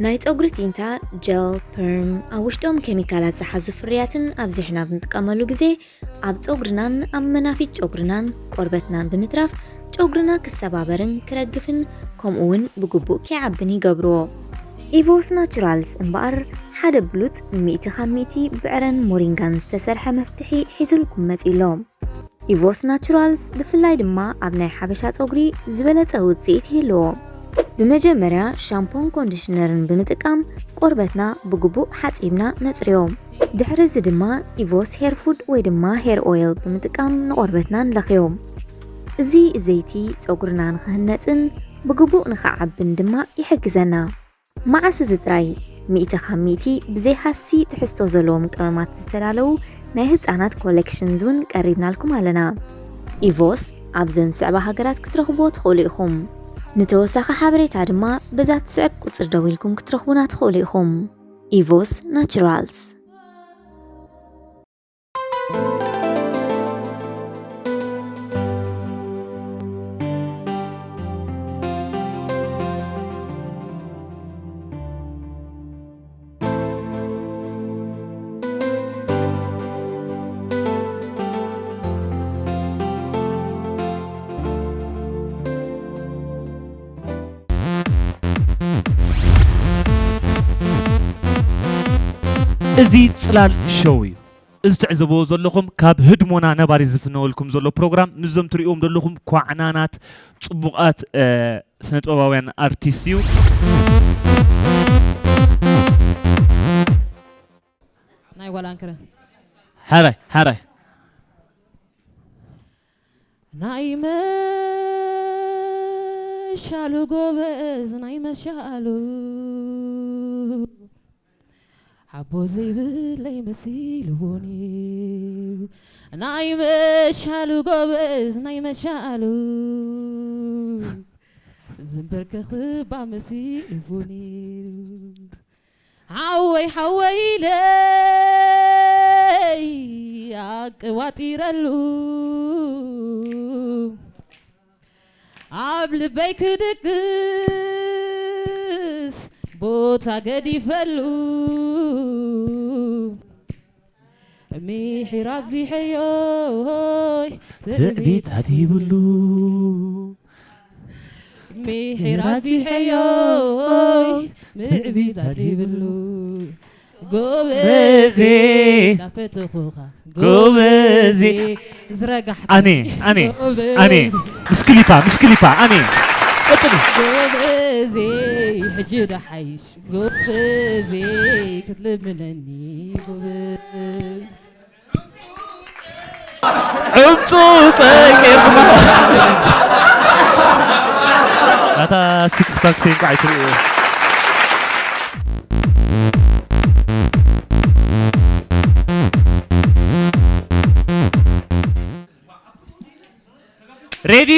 ናይ ጸጉሪ ቲንታ፣ ጀል፣ ፐርም፣ ኣብ ውሽጦም ኬሚካላት ዝሓዙ ፍርያትን ኣብዚሕና ብንጥቀመሉ ግዜ ኣብ ጸጉርናን ኣብ መናፊት ጨጉርናን ቆርበትናን ብምትራፍ ጨጉርና ክሰባበርን ክረግፍን ከምኡ እውን ብግቡእ ከይዓብን ይገብርዎ። ኢቮስ ናቹራልስ እምበኣር ሓደ ብሉጽ ሚእቲ ካብ ሚእቲ ብዕረን ሞሪንጋን ዝተሰርሐ መፍትሒ ሒዙልኩም መጺኡ ኣሎ። ኢቮስ ናቹራልስ ብፍላይ ድማ ኣብ ናይ ሓበሻ ጸጉሪ ዝበለጸ ውጽኢት ይህልዎ። ብመጀመርያ ሻምፖን ኮንዲሽነርን ብምጥቃም ቆርበትና ብግቡእ ሓጺብና ነጽርዮ። ድሕሪ እዚ ድማ ኢቮስ ሄር ፉድ ወይ ድማ ሄር ኦይል ብምጥቃም ንቆርበትና ንለኽዮ። እዚ ዘይቲ ጸጉርና ንኽህነጽን ብግቡእ ንኽዓብን ድማ ይሕግዘና። መዓስ እዚ ጥራይ፣ ሚእቲ ካብ ሚእቲ ብዘይ ሃሲ ትሕዝቶ ዘለዎም ቀመማት ዝተዳለዉ ናይ ህጻናት ኮሌክሽንስ እውን ቀሪብናልኩም ኣለና። ኢቮስ ኣብዘን ዝስዕባ ሃገራት ክትረኽብዎ ትኽእሉ ኢኹም። ንተወሳኺ ሓበሬታ ድማ በዛ ትስዕብ ቁጽሪ ደዊልኩም ክትረኽቡና ትኽእሉ ኢኹም። ኢቮስ ናቹራልስ። እዚ ጽላል ሾው እዩ። እዚ ትዕዘብዎ ዘለኹም ካብ ህድሞና ነባሪ ዝፍነወልኩም ዘሎ ፕሮግራም ምስዞም ትርእይዎም ዘለኹም ኳዕናናት ጽቡቓት ስነጥበባውያን ኣርቲስት እዩ። ናይ ጓል ኣንክረ ሓራይ ሓራይ ናይ መሻሉ ጎበዝ ናይ መሻሉ ሓቦ ዘይብለይ መሲልዎ ነይሩ ናይ መሻሉ ጎበዝ ናይ መሻሉ ዝንበርከኽባ መሲልዎ ነይሩ ሓወይ ሓወይ ኢለይ ኣቀባጢረሉ ኣብ ልበይ ክድቅስ ቦታ ገዲፈሉ ምሒር ኣብዚሐዮይ ትዕቢት ኣድሂብሉ ምሒር ኣብዚሐዮይ ትዕቢት ኣድሂብሉ ጎበዜ ናፈተኹኻ ጎበዜ ዝረጋሕ ኣነ ኣነ ኣነ ምስ ክሊፓ ምስ ክሊፓ ኣነ ቀጽሉ ጎበዜ ሕጂ ዶ ሓይሽ ጎበዜ ክትልምነኒ ጎበዝ ዕምፁ ጸቂርና ኣታ ሲክስ ፓክ ሴንቋ ኣይትርእዩ ሬዲ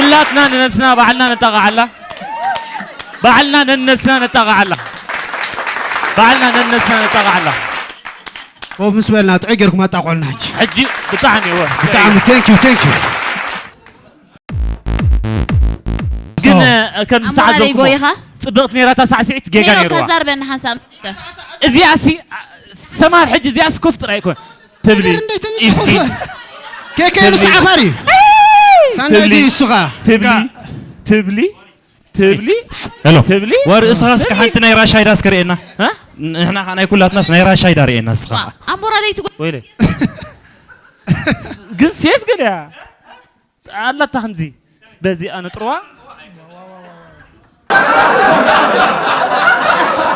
ኩላትና ንነብስና ባዕልና ነጣቕዓላ። ባዕልና ነነብስና ነጣቕዓላ። ባዕልና ነነብስና ነጣቕዓላ። ኮፍ ምስ በልና ጥዑይ ጌርኩም ኣጣቕዑልና ሕጂ። ሕጂ ብጣዕሚ እወ። ብጣዕሚ፣ thank you፣ thank you። ግን፣ So፣ እ፣ ከም ኣሞራረይ ዝተዓዘብኩሞ ጎይኻ? ጽብቕቲ ነይራ እታ ሳዕስዒት፣ ጌጋ ነይርዋ። ከዛርበኒ ሓንሳብ። እዚኣሲ፣ አ፣ ሰማር ሕጂ እዚኣስ ኮፍ ጥራይ ኣይኮን። ትብሊ። ነገር እንዴት ኢዚ። ተኮፈ? ኬኬ ትብሊ። ንስዓፋሪ። ሳንዳይ ትብሊ። እሱኻ። ትብሊ። ጋ- ትብሊ። ትብሊ። ሄሎ። ትብሊ። ወር እስኻ እስከ ትብሊ። ሓንቲ ናይ ራሻይዳ እስከ ርእየና። እ? ንሕና ኸዓ ናይ ኩላትናስ ናይ ራሻይዳ ርእየና እስኻ። ኣሞራለይ ትጎ- ወይለ። ግን ሴፍ ገለ እያ። ኣላታ ከምዚ። በዚ ኣነጥርዋ።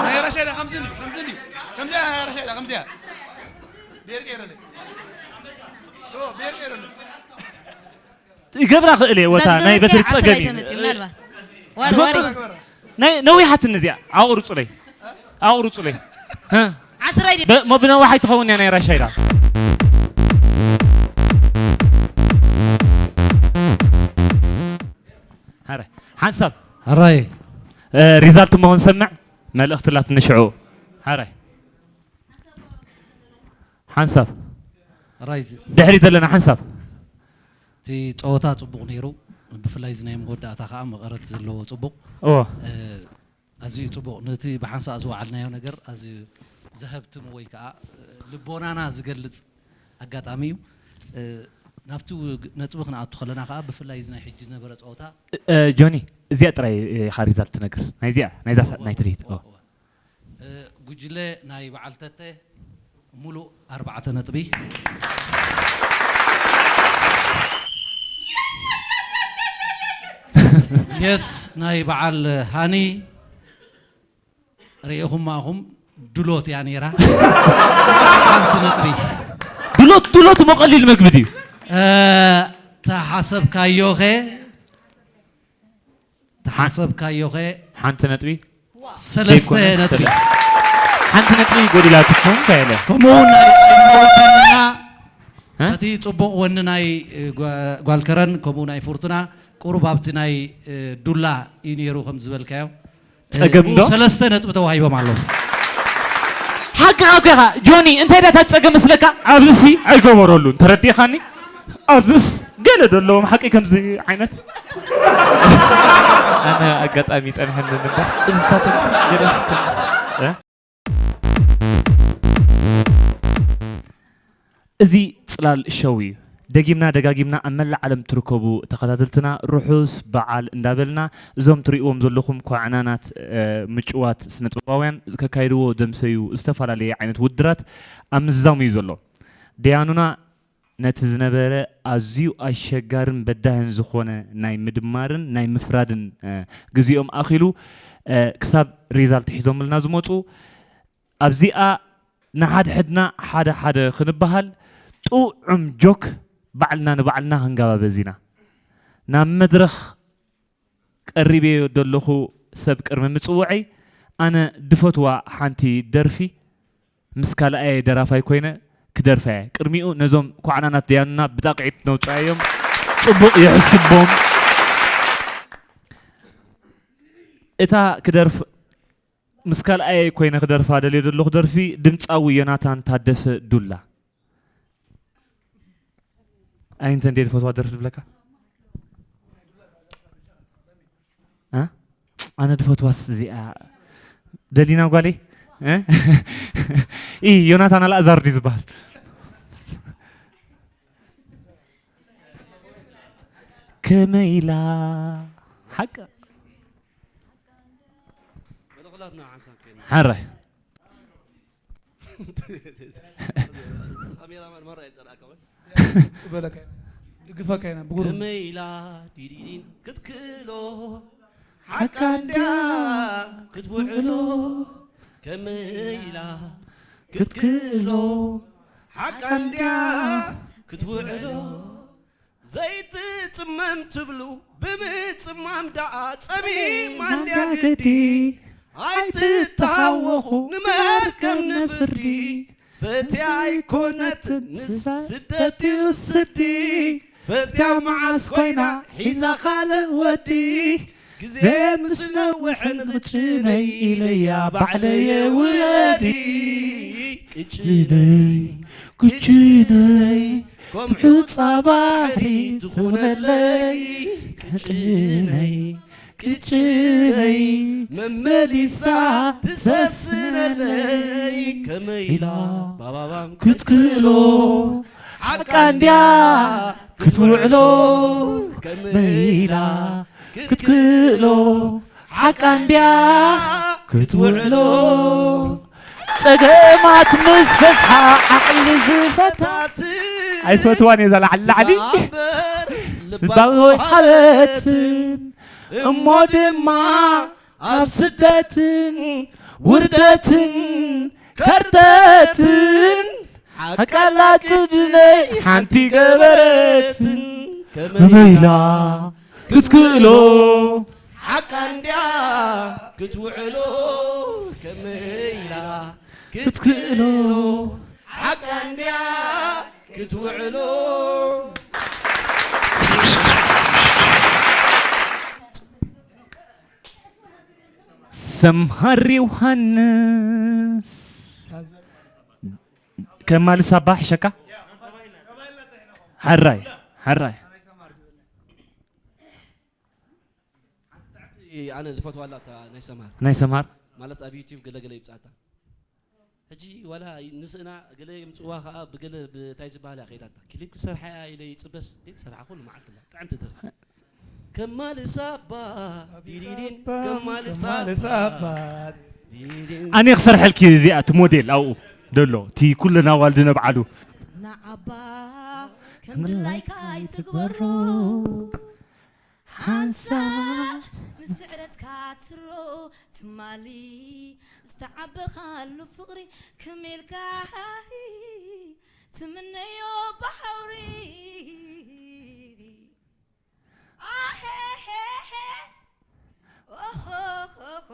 ናይ ራሻይዳ ከምዚ እንድዩ፣ ከምዚ እንድዩ። ከምዚኣ ናይ ራሻይዳ ከምዚኣ። ቤር ቀይረለይ። ዶ፣ ቤር ቀይረለይ። ይገብራ ክእል እየ ወታ ናይ በትሪ ጸገም እዩ። ምናልባት። ዋር፣ ዋር። ናይ ነዊሓትኒ እዚኣ ኣቑርጹለይ። ኣቑርጹለይ። እ? ዓስራይ ድዩ? በ-፣ ሞ ብነዋሓይ ትኸውን እያ ናይ ራሻይዳ። ሃረ፣ ሓንሳብ። ሃራይ። እ፣ ሪዛልት እሞ ክንሰምዕ መልእኽቲ ኣላትኒ ሽዑ። ሃረ። ሓንሳብ። ሃራይ። ድሕሪት ዘለና ሓንሳብ። እቲ ጸወታ ጽቡቕ ነይሩ። ብፍላይ እዚ ናይ መወዳእታ ከኣ መቐረት ዘለዎ ጽቡቕ። እዎ። እ፣ ኣዝዩ ጽቡቕ። ነቲ ብሓንሳእ ዝወዓልናዮ ነገር ኣዝዩ ዘሀብትም ወይ ከኣ ልቦናና ዝገልጽ ኣጋጣሚ እዩ። እ፣ ናብቲ ውግ-፣ ነጥቢ ክንኣቱ ከለና ከኣ ብፍላይ እዚ ናይ ሕጂ ዝነበረ ጸወታ እ፣ ጆኒ፣ እዚኣ ጥራይ ኢኻ ሪዛልት ትነግር። ናይዚኣ፣ ናይዛ ሳ-፣ ናይ ትርኢት። እወ፣ እወ። እ፣ ጉጅለ ናይ በዓል ተተ ሙሉእ ኣርባዕተ ነጥቢ። የስ ናይ በዓል ሃኒ ርኢኹማ ኢኹም፣ ድሎት እያ ነይራ። ሓንቲ ነጥቢ። ድሎት፣ ድሎት እሞ ቀሊል መግቢ ድዩ? እ፣ ተሓሰብካዮ ኸ? ተሓሰብካዮ ኸ? ሓንቲ ነጥቢ? ሰለስተ ዘይኮነስ ነጥቢ። ሰለ-፣ ሓንቲ ነጥቢ ጎዲላትኩም ከ ኢለ። ከምኡ ናይ ሞትና እ? እቲ ጽቡቕ ወኒ ናይ፣ እ፣ ጓ-፣ ጓል ከረን፣ ከምኡ ናይ ፉርቱና፣ ቁሩብ ኣብቲ ናይ፣ እ፣ ዱላ እዩ ነይሩ ከም ዝበልካዮ። ጸገም እ፣ ዶ? ሰለስተ ነጥቢ ተዋሂቦም ኣለዉ። ሓቅኻ እኮ ኢኻ ጆኒ፣ እንታይ ዳታ ጸገም መስለካ? ኣብዚሲ ኣይገበረሉን፣ ተረዲኻኒ? ኣብዚስ ገለ ዶ ኣለዎም ሓቂ ከምዚ ዓይነት? ኣነ ኣጋጣሚ ጸንሐኒ እምበር፣ እዚ ታተንስ ገለስ ተንስ፣ እ? እዚ ጽላል ሸው እዩ። ደጊምና ደጋጊምና ኣብ መላእ ዓለም ትርከቡ ተኸታተልትና ርሑስ በዓል እንዳበልና፣ እዞም ትርእይዎም ዘለኹም ኳዕናናት፣ እ፣ ምጭዋት ስነ-ጥበባውያን ከካይድዎ ዘምሰዩ ዝተፈላለየ ዓይነት ውድድራት ኣብ ምዝዛሙ እዩ ዘሎ። ደያኑና ነቲ ዝነበረ ኣዝዩ ኣሸጋርን በዳህን ዝኾነ ናይ ምድማርን ናይ ምፍራድን፣ እ፣ ግዜኦም ኣኺሉ፣ እ፣ ክሳብ ሪዛልት ሒዞምልና ዝመጹ ኣብዚኣ ንሓድሕድና ሓደ ሓደ ክንበሃል ጥዑም ጆክ ባዕልና ንባዕልና ክንጋባበዝ ኢና። ናብ መድረኽ ቀሪበዮ ዘለኹ ሰብ ቅድሚ ምጽውዐይ ኣነ ድፈትዋ ሓንቲ ደርፊ ምስ ካልኣየ ደራፋይ ኮይነ ክደርፋ እየ። ቅድሚኡ ነዞም ኳዕናናት ደያኑና ብጣቕዒት ነውጽኣዮም። ጽቡቕ ይሕስቦም። እታ ክደርፍ ምስ ካልኣየ ኮይነ ክደርፋ ደልየ ዘለኹ ደርፊ ድምጻዊ ዮናታን ታደሰ ዱላ። ኣይንተ እንዴ ዝፈትዋ ደርፊ ዝብለካ? እ? ኣነ ድፈትዋስ እዚኣ ደሊና ጓለይ? እ? ኢ ዮናታን ኣልኣዛር ድዩ ዝበሃል? ከመይ ኢላ ሓቂ ሓራይ ካሜራማን ማራ ይጸላእካ ወይ? በለካ፣ ድግፈካ ኢና ብጉሩ። ከመይ ኢላ ዲዲዲን ክትክእሎ ሓቃ እንድያ ክትውዕሎ። ከመይ ኢላ ክትክእሎ ሓቃ እንድያ ክትውዕሎ። ዘይትጽመም ትብሉ ብምጽማም ደኣ ጸሚም ኣንድያ ግዲ። ኣይትተሃወኹ ንመርከብ ንፍርዲ። ፈትያ ኣይኮነትን ንስ ስደት እዩ ስዲ። ፈትያ መዓስ ኮይና ሒዛ ካልእ ወዲ፣ ግዜ ምስ ነውሕን ቅጭነይ ኢለያ ባዕለየ ውረዲ። ቅጭነይ ቅጭነይ ከም ሑጻ ባሕሪ ትኹነለይ። ቅጭነይ ቅጭነይ መመሊሳ ትሰስነለይ። ከመይ ኢላ ባባባም ክትክእሎ ሓቃ እንድያ ክትውዕሎ። ከመይ ኢላ ክትክእሎ ሓቃ እንድያ ክትውዕሎ። ጸገማት ምስ በዝሓ ዓቕሊ ዝፈታት ኣይፈትዋን እየ እዛ ላዕሊ ላዕሊ። ልባ ሓበትን እሞ ድማ ኣብ ስደትን ውርደትን ከርተትን ሓቃላ ቅድነይ ሓንቲ ገበረትን። ከመይላ ክትክእሎ ሓቃ እንድያ ክትውዕሎ። ከመይላ ክትክእሎ ሓቃ እንድያ ክትውዕሎ። ሰምሃር ዮሃንስ ከማል ሳባ ሕሸካ። ሕራይ ሕራይ። ኣነ ዝፈትዋ ኣላ እታ ናይ ሰምሃር። ናይ ሰምሃር። ማለት ኣብ ዩቲዩብ ገለገለ ይብጻታ። ሕጂ ዋላ ንስእና ገለ የምጽዋ ከኣ ብገለ ብታይ ዝበሃል እያ ከይዳታ። ክሊፕ ክሰርሓ እያ ኢለ ይጽበስ ዘይትሰርሓ ኩሉ መዓልቲ እላ። ጥዕምቲ ደርፊ። ከማል ሳባ ዲዲዲን፣ ከማል ሳባ ዲዲን። ኣነ ክሰርሐልኪ እዚኣ እቲ ሞዴል ኣብኡ ደሎ እቲ ኩልና ዋልድ ነብዓሉ። ንዓባ ከም ድላይካ ኣይትግበሮ። ሓንሳብ ንስዕረትካ ትሮ ትማሊ ዝተዓበኻሉ ፍቕሪ ከመልካ ትምነዮ ባሕሪ። ኣሄሄሄ፣ ኦሆሆሆ፣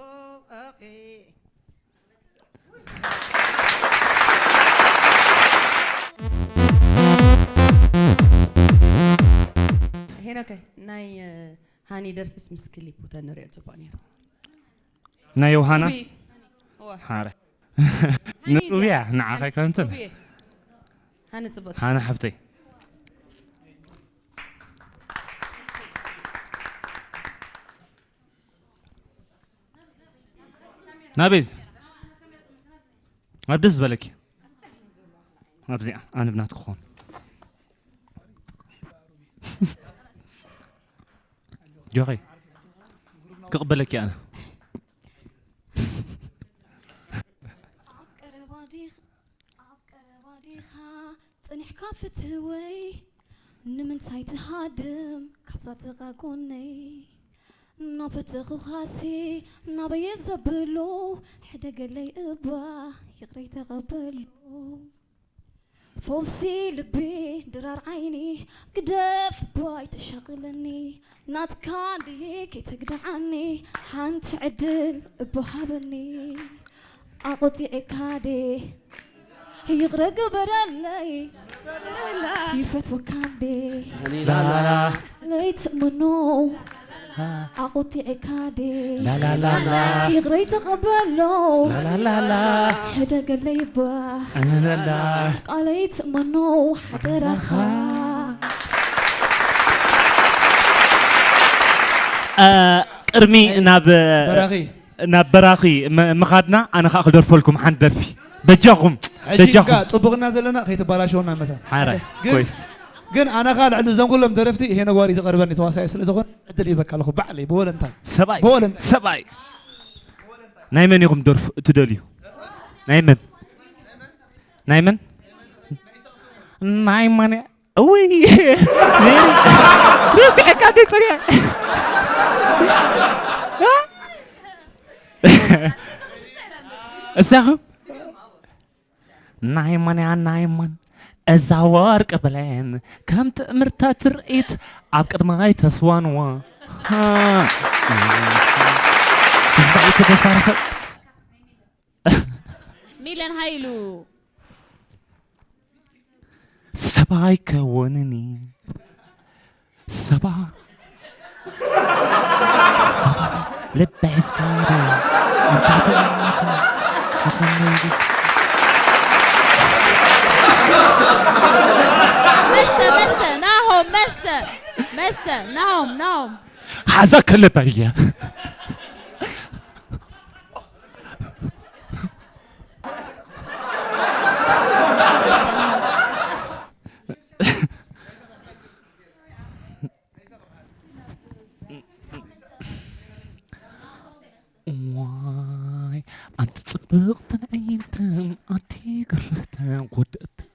ኣሄ። ሄኖከ፣ ናይ፣ እ፣ ሃኒ ደርፍስ ምስ ክሊፑ ተንሪኦ ጽቡቕ ነይሩ። ናይ ዮሃና? ጽቡይ። እዋ። ሓረ። ሃኒ ንጽቡያ፣ እዚኣ። ንዓኻ ሓንቲ ኣይኮነትን? ጽቡይ። ሃኒ ጽቡቕ። ሃኒ ሓፍተይ። ናበይ? ኣብ ደስ ዝበለኪ። ኣብዚኣ፣ ኣነ ብናትኪ ክኾን። ጆኸይ፣ ክቕበለኪ ኣነ። ኣብ ቀረባ ዲኻ፣ ኣብ ቀረባ ዲኻ ጸኒሕካ ፍትወይ? ንምንታይ ትሃድም ካብዛ ጥቓ ጎነይ? ናፈተኹኻሲ ናበየ ዘብሎ፣ ሕደገለይ እባ ይቕረይ ተቐበሎ። ፈውሲ ልቢ ድራር ዓይኒ ግደፍ እባ ኣይተሻቕለኒ፣ ናትካ እንድየ ከይተግድዓኒ ሓንቲ ዕድል እባ ሃበኒ። ኣቖጢዐካ ደ ይቕረ ግበረለይ፣ ይፈትወካ እንዴ ላላ። ለይትእምኖ ኣቖጢዐካ ደ ላላላላ። ይቕረ ይተቐበሎ ላላላላ። ሕደገለይ እባ ኣነላላ። ቃለይ ትእመኖ ሓደራኻ። እ፣ ቅድሚ ናብ በራኺ። ናብ በራኺ ም-፣ ምኻድና ኣነ ኸኣ ክደርፈልኩም ሓንቲ ደርፊ። በጃኹም፣ ሕጂ በጃኹም። እካ ጽቡቕና ዘለና ከይትባላሸወና መታን። ሓራይ፣ ግን፣ ኮይስ። ግን ኣነ ኸኣ ልዕሊ እዞም ኩሎም ደረፍቲ ሄኖክ ዋሪ ዝቐርበኒ ተዋሳኢ ስለ ዝኾነ ዕድል ይበካ ኣለኹ ባዕለይ ብወለንታይ። ሰብኣይ፣ ብወለንታይ። ሰብኣይ። ናይ መን ኢኹም ደርፍ ትደልዩ? ናይ መን? ናይ መን? ናይ ማን? እውይ! ሜሪ! ረሲዐካ እንደ ጽኒዐ። እሳኹም? ናይ ማን እያ ናይ ማን? እዛ ወርቂ ብሌን ከም ትእምርታ ትርኢት ኣብ ቅድማይ ተስዋንዋ። እዛ ኣይተደፋርፈ-፣ ሚለን ሃይሉ። ሰብኣይ ከወንኒ። ሰባ ሰባ ልበ እስካዶ መስተ መስተ ናሆም መስተ መስተ ናሆም ናሆም ሓዛ ከለባየ ዋይ ኣንቲ ጽብቕትን ዕይንትን ኣንቲ ግርህትን ጎደእትን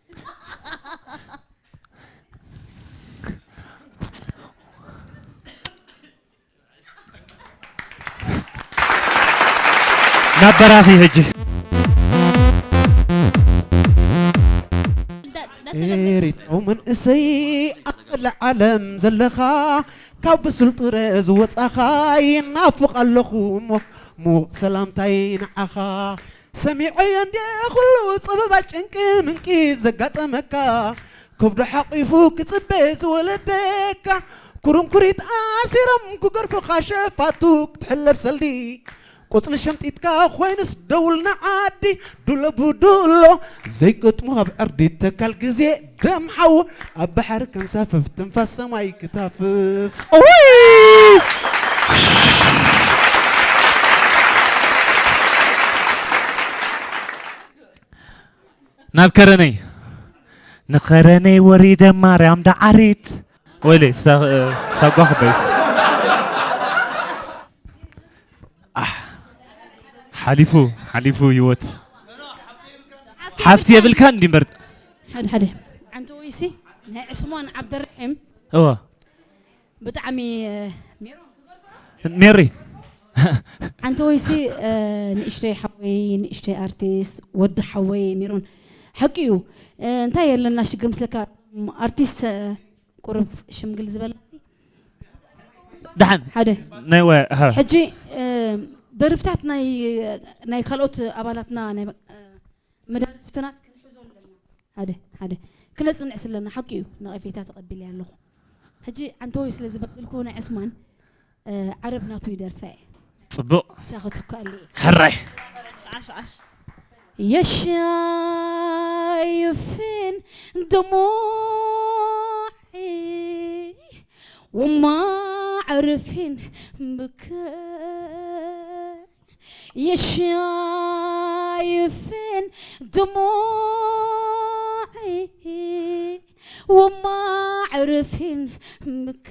ናብ በራኺ ሕጂ ኤሪትራዊ መንእሰይ ኣብ መላእ ዓለም ዘለኻ ካብ ብሱል ጥረ ዝወጻኻ ይናፍቕ ኣለኹ እሞ ሙቕ ሰላምታይ ንዓኻ ሰሚዐዮ እንደ ኩሉ ጸበባ ጭንቂ ምንቂ ዘጋጠመካ ከብዱ ሓቂፉ ክጽበ ዝወለደካ ኩርንኩሪት ኣሲሮም ክገርፉኻ ሸፋቱ ክትሕለብ ሰልዲ ቆጽሊ ሸምጢጥካ ኮይኑስ ደውል ንዓዲ ዱለቡ ዱሎ ዘይገጥሙ ኣብ ዕርዲ ተካል ግዜ ደም ሓው ኣብ ባሕሪ ከንሳፍፍ ትንፋስ ሰማይ ክታፍፍ ናብ ከረነይ ንኸረነይ ወሪደ ማርያም ደዓሪት ወይለ ሳጓ ክበይስ ሓሊፉ ሓሊፉ ህይወት ሓፍቲ የብልካ እንዲ እምበር ሓደ ሓደ ዓንተ ወይሲ ናይ ዕስማን ዓብደርሒም እወ ብጣዕሚ ሜሮ ሜሪ ዓንተ ወይሲ ንእሽተይ ሓወይ ንእሽተይ ኣርቲስት ወዲ ሓወይ ሜሮን ሓቂ እዩ እንታይ የለና ሽግር ምስለካ ኣርቲስት ቁሩብ ሽምግል ዝበላ ደሓን ሓደ ናይ ወ ሕጂ ደርፍታት ናይ ናይ ካልኦት ኣባላትና ናይ መዳርፍትና ክንሕዞ ኣለና ሓደ ሓደ ክነፅንዕ ስለና ሓቂ እዩ ነቐፌታ ተቐቢለ ኣለኹ ሕጂ ዓንተወይ ስለ ዝበልኩ ናይ ዕስማን ዓረብ ናቱ ይደርፋ እየ ፅቡቕ ሳኽትኳ ኣለ ሕራይ ዓሽ ዓሽ የሻይፍን ደሞዒ ወማዕርፊን ብከ የሻይፍን ደሞዒ ወማዕርፊን ብከ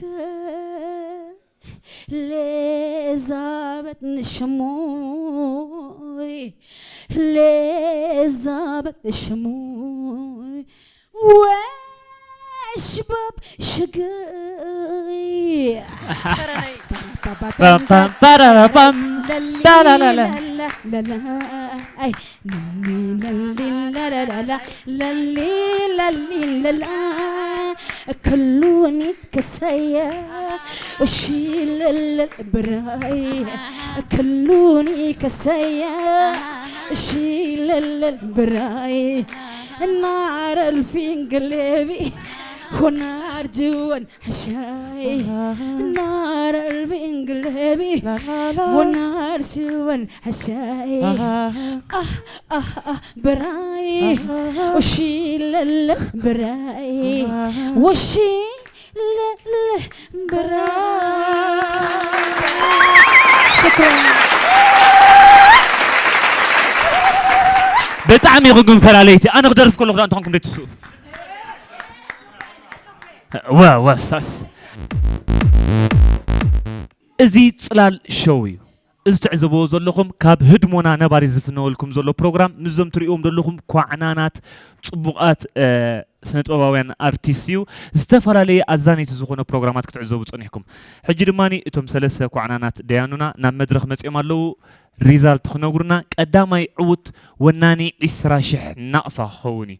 ሌዛበት ንሽሞይ ሌዛበት ንሽሞይ ወሽበብ ሽግይ ፓም ፓም ፓራራፓም ዳላላላ ለሊ ለሊ ለላ ከሉኒ ከሰየ እሺ ለለ ብራይ ከሉኒ ከሰየ እሺ ለለ ብራይ ናረል ፊንግሌቢ ሆናር ጅወን ሕሻይ ናረል ፊንግሌቢ ሆናር ሽወን ሕሻይ ኣህ ኣህ ኣህ ብራይ ወሺ ለለ ብራይ ወሺ ለለ ብራይ ሽክራን ብጣዕሚ ኢኹም ግን ፈላለይቲ ኣነ ክደርፍ ከለኹ ዳ እንተኾንኩም ደትስኡ ወ ወሳስ እዚ ፅላል ሸው እዩ እዚ ትዕዘብዎ ዘለኹም ካብ ህድሞና ነባሪ ዝፍነወልኩም ዘሎ ፕሮግራም ምስዞም ትርእዎም ዘለኹም ኳዕናናት ፅቡቓት ስነጥበባውያን ኣርቲስት እዩ ዝተፈላለየ ኣዛነይቲ ዝኾነ ፕሮግራማት ክትዕዘቡ ፀኒሕኩም ሕጂ ድማ እቶም ሰለስተ ኳዕናናት ደያኑና ናብ መድረኽ መፂኦም ኣለዉ ሪዛልት ክነግሩና ቀዳማይ ዕዉት ወናኒ ዒስራ ሽሕ ናቕፋ ክኸውን እዩ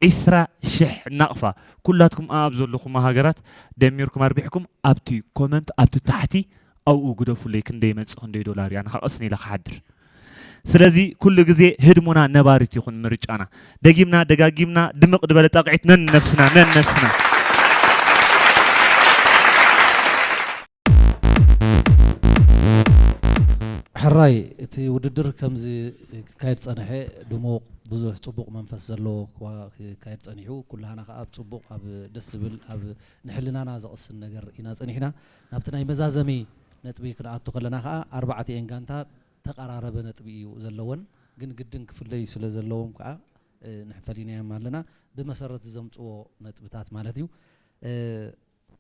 ዒስራ ሽሕ ናቕፋ ኩላትኩም ኣብ ዘለኹም ሃገራት ደሚርኩም ኣርቢሕኩም ኣብቲ ኮመንት ኣብቲ ታሕቲ ኣብኡ ግደፉለይ ክንደይ መጽእ ክንደይ ዶላር እያ ንኸቐስን ኢለ ክሓድር ስለዚ ኩሉ ግዜ ህድሞና ነባሪት ይኹን ምርጫና ደጊምና ደጋጊምና ድምቕ ድበለ ጣቕዒት ነንነፍስና ነንነፍስና ሕራይ እቲ ውድድር ከምዚ ክካየድ ጸንሐ፣ ድሙቕ፣ ብዙሕ ጽቡቕ መንፈስ ዘለዎ ክዋ- ክካየድ ጸኒሑ። ኩላህና ከኣ ኣብ ጽቡቕ፣ ኣብ ደስ ዝብል፣ ኣብ ንሕልናና ዘቕስን ነገር ኢና ጸኒሕና። ናብቲ ናይ መዛዘሚ ነጥቢ ክንኣቱ ከለና ከኣ ኣርባዕቲኤን ጋንታ ተቐራረበ ነጥቢ እዩ ዘለወን፣ ግን ግድን ክፍለዩ ስለ ዘለዎም ከኣ ንሕፈሊናዮም ኣለና፣ ብመሰረት ዘምጽዎ ነጥብታት ማለት እዩ።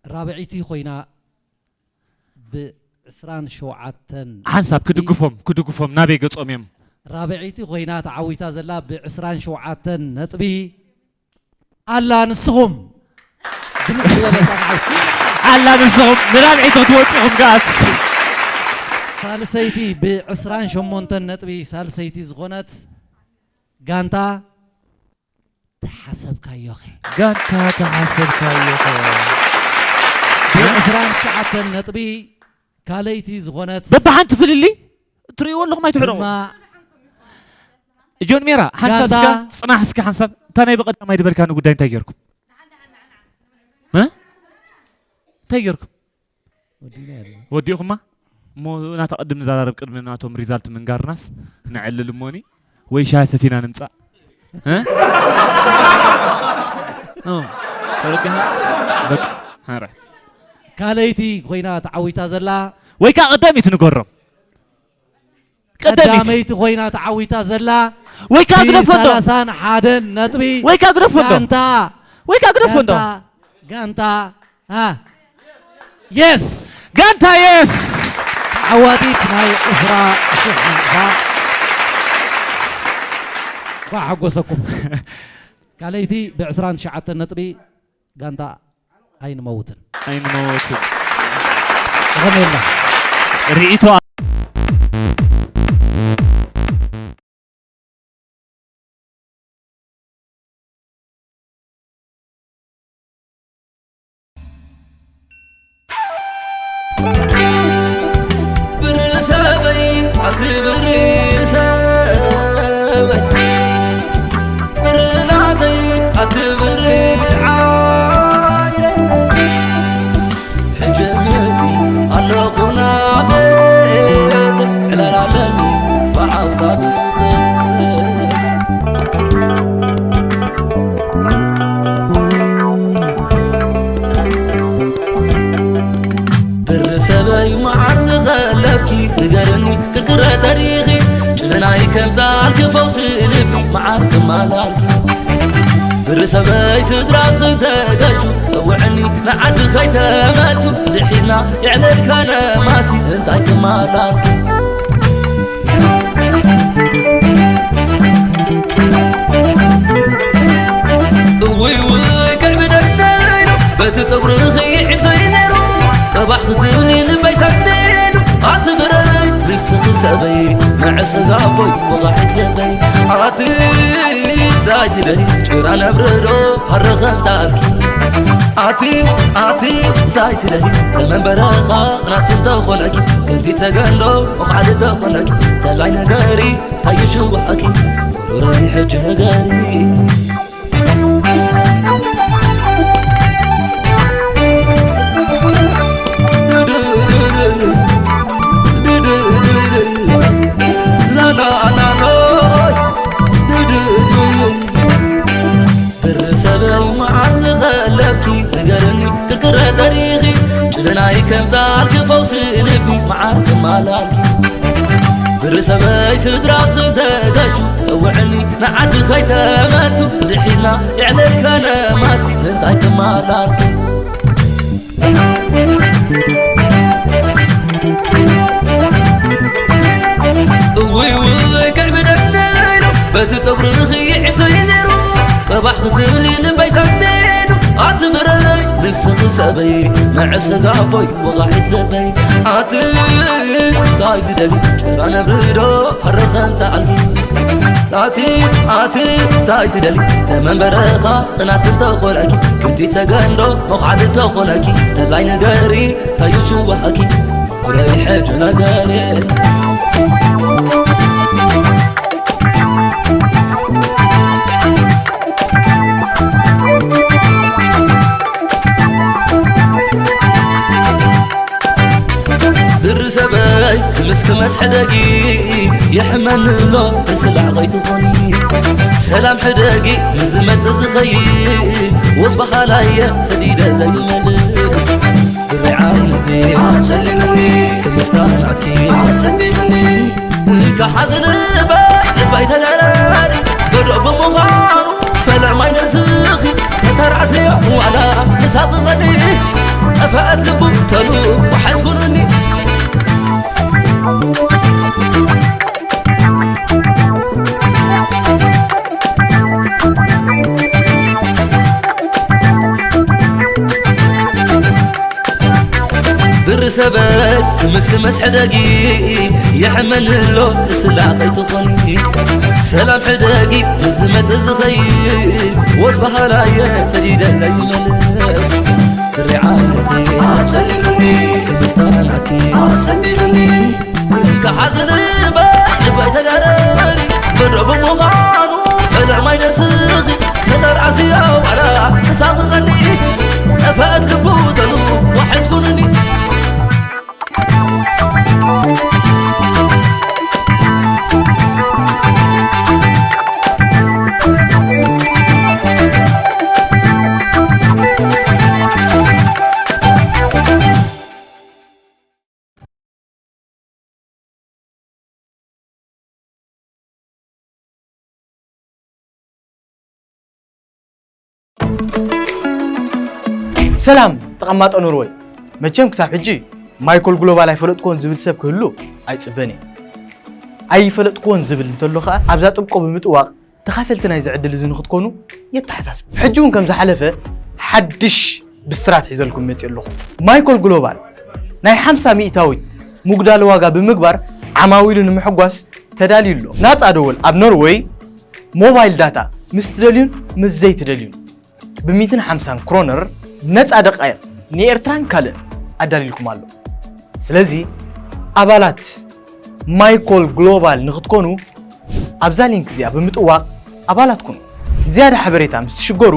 ራብዐይቲ ኮይና ብ27 ሓንሳብ ክድግፎም ክድግፎም ናበይ ገጾም እዮም? ራብዐይቲ ኮይና ተዓዊታ ዘላ ብ27 ነጥቢ ኣላ። ንስኹም ድምፅ ዝበለታ መዓልቲ ኣላ። ንስኹም ንራብዒ ክትወፅኹም ከኣት ሳልሰይቲ ብ28 ነጥቢ ሳልሰይቲ ዝኾነት ጋንታ ተሓሰብካዮኸ? ጋንታ ተሓሰብካዮኸ? ብ29 ነጥቢ ካልኣይቲ ዝኾነት በብሓንቲ ፍልልይ ትርእይዎ ኣለኹም ኣይትሕረቑ። ድማ ጆን ሜራ፣ ሓንሳብ ጋንታ እስካ፣ ጽናሕ እስካ ሓንሳብ። እታ ናይ ብቐዳማይ ዝበልካኒ ጉዳይ እንታይ ጌርኩም? እ? እንታይ ጌርኩም? ወዲና ያለ። ወዲኹማ? እሞ ናታ ቅድም ንዘራረብ ቅድሚ ናቶም ሪዛልት ምንጋርናስ ነዕልል እሞኒ ወይ ሻሂ ሰቲና ንምጻእ? እ? ኦ፣ ተረዲኻ? በቃ፣ ሓራይ። ካልኣይቲ ኮይና ተዓዊታ ዘላ ወይ ከዓ ቀዳሚት ንገሮም። ቀዳሚት። ቀዳመይቲ ኮይና ተዓዊታ ዘላ ወይ ከዓ ግደፎ እንዶ። ብ31 ነጥቢ ወይ ከዓ ግደፎ እንዶ። ጋንታ ወይ ከዓ ግደፎ እንዶ። ጋንታ፣ ጋንታ፣ አ፣ የስ። ጋንታ የስ። ተዓዋቲት ናይ 20,000 ናቕፋ። እንኳዕ ሓጎሰኩም። ካልኣይቲ ብ29 ነጥቢ ጋንታ ኣይንመውትን። ኣይንመውትን። ተኸሜልና። ርኢቶ ብርሰበይ ኣቲ ብርሰበይ ብርናተይ ኣቲ ብርዓይ ሕጂ መጺ ኣለኹ ናበይ ዕላል ኣለኒ ብዓውታ ብቕስ ብርሰበይ መዓር ዝቐለብኪ ንገርኒ ክርክረ ተሪኺ ጭፍናይ ከምፃልኪ ፈውሲ ልቢ መዓር ክማላልኪ ብርሰበይ ስድራ ክተገሹ ፀውዕኒ ንዓዲ ከይተመልሱ ድሒዝና የዕለልካ ነማሲ እንታይ ክማላልኪ እውይ ውይ ክዕብደለይ በቲ ፀጉርኺ እንታይ ነይሩ ቀባሕ ክትብሊ ልበይ ሳግደሉ ኣቲ ብረይ ንስኺ ሰበይ መዐ ስጋ ኣቦይ ወቓሒት ልበይ ኣቲ እንታይ ትደሊ ጭራ ነብርዶ ፈረኸምታልኪ ኣቲ ኣቲ እንታይ ትደሊ ተመንበረኻ ናት እንተኾነኪ ክንዲ ተገንዶ ወኻዕሊ እንተኾነኪ ተላይ ነገሪ ታይሽዋኣኪ ሩራይ ሕጂ ነገሪ ብርሰበይ መዓር ዝቐለብኪ ንገርኒ ክርክረ ተሪኺ ጭደናይ ከምፃልኪ ፈውሲ ልቢ መዓር ክማላልኪ ብርሰበይ ስድራ ክተጋሹ ፀውዕኒ ንዓዲ ከይተመልሱ ድሒዝና የዕለልካ ነማሲ እንታይ ክማላልኪ እውይ ውይ ከዕብደለይ በቲ ፀጉርኺ እንታይ ነይሩ ቀባሕ ክትብሊ ልበይ ሳንዴዱ ኣቲ ብረይ ንስኺ ሰበይ መዐ ስጋ ኣቦይ ወቓሒት ልበይ ኣቲ እንታይ ትደሊ ጭራ ነብርዶ ፈረኸምታ ኣልኪ ኣቲ ኣቲ እንታይ ትደሊ ተመንበረኻ ቅናት እንተኾነኪ ክንቲ ሰገንዶ መዃዕዲ እንተኾነኪ ተላይ ንገሪ ታዩ ሽዋሃኪ ረይ ሕጂ ነገሪ ብሪ ሰበይ ክሊ እስኪ መስሕደጊ ይሕመኒ ኣሎ ብስላዕ ከይትኾኒ። ሰላም ሕደጊ ምስ ዝመጽእ ዝኸይድ ወስ በሃላየ ሰዲደ ዘይመልስ። ብሪ ዓይንኺ ኣጸሊሉኒ ክምስታ ናትኪ ኣሰንቢዱኒ። እንካ ሓዚ ልበይ ልበይ ተደረሪ በዶ ብምዃኑ ፈለማይ ነዝኺ ተተራእሰዮ ዋላ ምሳቕ ቐኒ ጠፈአት ልቡ ተሉ ወሓዝኩንኒ። ብሪ ሰበይ ክምስክመስ ሕደጊ የሕመኒ ኣሎ ንስላ ከይትኾኒ። ሰላም ሕደጊ ንዝመጽእ ዝኸይድ ወስ በሃላየ ሰዲደ ዘይመልስ። ብሪ ዓይንኺ ኣጸሊሉኒ ክምስታ ናትኪ ኣሰንቢዱኒ። እንካ ሓዚ ልበይ ልበይ ተደረሪ በዶ ብምዃኑ ፈለማይ ነስኺ ተደራስዮ ዋላ ተሳቕቐኒ። ጠፈአት ልቡ ተሉ ወሐዝኩንኒ። ሰላም ተቐማጦ ኖርወይ። መቸም ክሳብ ሕጂ ማይኮል ግሎባል ኣይፈለጥኩዎን ዝብል ሰብ ክህሉ ኣይጽበን እየ። ኣይፈለጥኩዎን ዝብል እንተሎ ኸኣ ኣብዛ ጥብቆ ብምጥዋቕ ተኻፈልቲ ናይዚ ዕድል እዚ ንኽትኮኑ የተሓሳስብ። ሕጂ እውን ከም ዝሓለፈ ሓድሽ ብስራት ሒዘልኩም መፅእ ኣለኹ። ማይኮል ግሎባል ናይ ሓምሳ ሚእታዊት ምጉዳል ዋጋ ብምግባር ዓማዊሉ ንምሕጓስ ተዳልዩ ኣሎ። ናፃ ደወል ኣብ ኖርወይ ሞባይል ዳታ ምስ ትደልዩን ምስ ዘይትደልዩን ብሚእትን ሓምሳን ክሮነር ነፃ ደቃይቕ ንኤርትራን ካልእን ኣዳልዩልኩም ኣሎ። ስለዚ ኣባላት ማይኮል ግሎባል ንኽትኮኑ ኣብዛ ሊንክ እዚኣ ብምጥዋቕ ኣባላት ኩኑ። ዝያዳ ሓበሬታ ምስ ትሽገሩ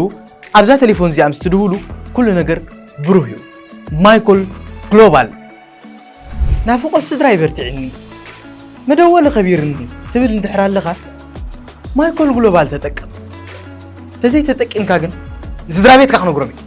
ኣብዛ ቴሌፎን እዚኣ ምስ ትድውሉ ኩሉ ነገር ብሩህ እዩ። ማይኮል ግሎባል። ናፍቖት ስድራይ በርቲዕኒ፣ መደወሊ ከቢርኒ ትብል እንድሕር ኣለኻ፣ ማይኮል ግሎባል ተጠቀም። ተዘይተጠቂምካ ግን ንስድራ ቤትካ ክነግሮም እዩ።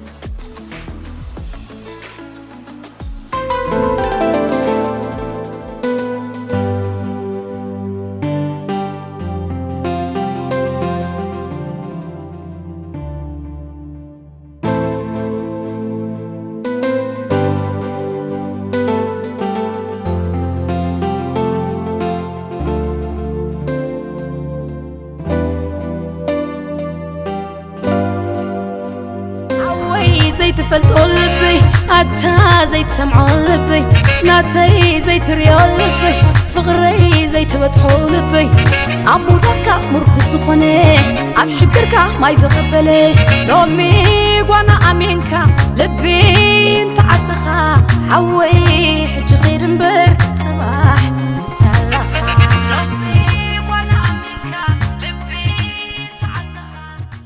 ሓወይ ዘይትፈልጦ ልበይ፣ ኣታ ዘይትሰምዖ ልበይ፣ ናተይ ዘይትርእዮ ልበይ፣ ፍቕረይ ዘይትበጽሖ ልበይ፣ ኣብ ምውዳቕካ ምርኩስ ዝኾነ፣ ኣብ ሽግርካ ማይ ዘኸበለ፣ ሎሚ ጓና ኣሜንካ ልቢ እንተዓጸኻ፣ ሓወይ ሕጂ ኸይደ